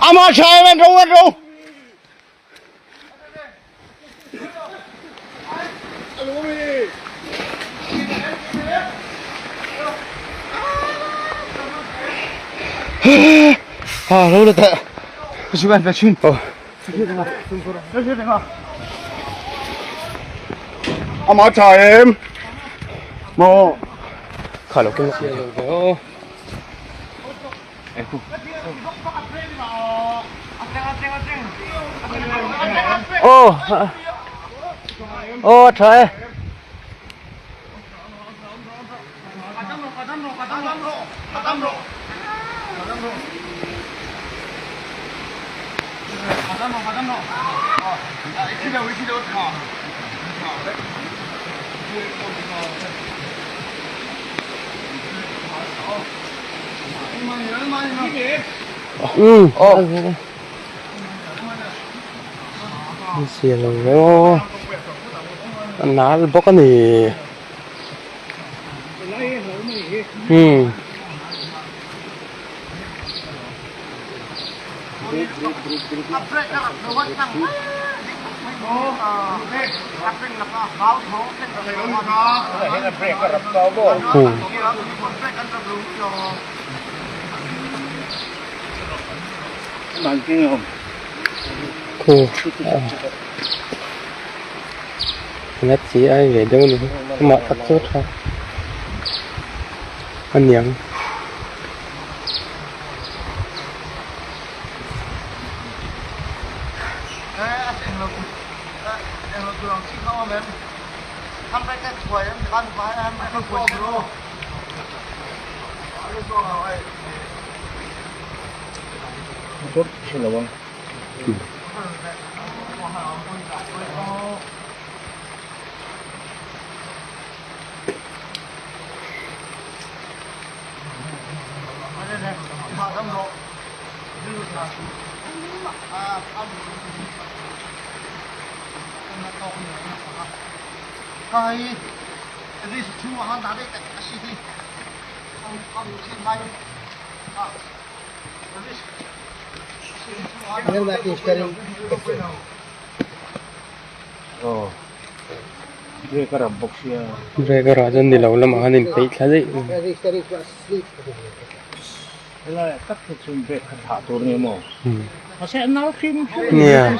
Ama tha em ro ro. À, lâu rồi thế. Chú anh phải chuyên. Ama tha em. Mo. Khá là kinh. Ô. Ô trời. Ừ. Ô. Xìa lo ve aw. A nal bawk a ni. Hmm. Hmm. Khu. Nét chỉ ai về đâu nữa. Mà tắt chốt ha. Anh nhận. Break a rah chuan ni lo lamah khan in peih thla daih. Nia.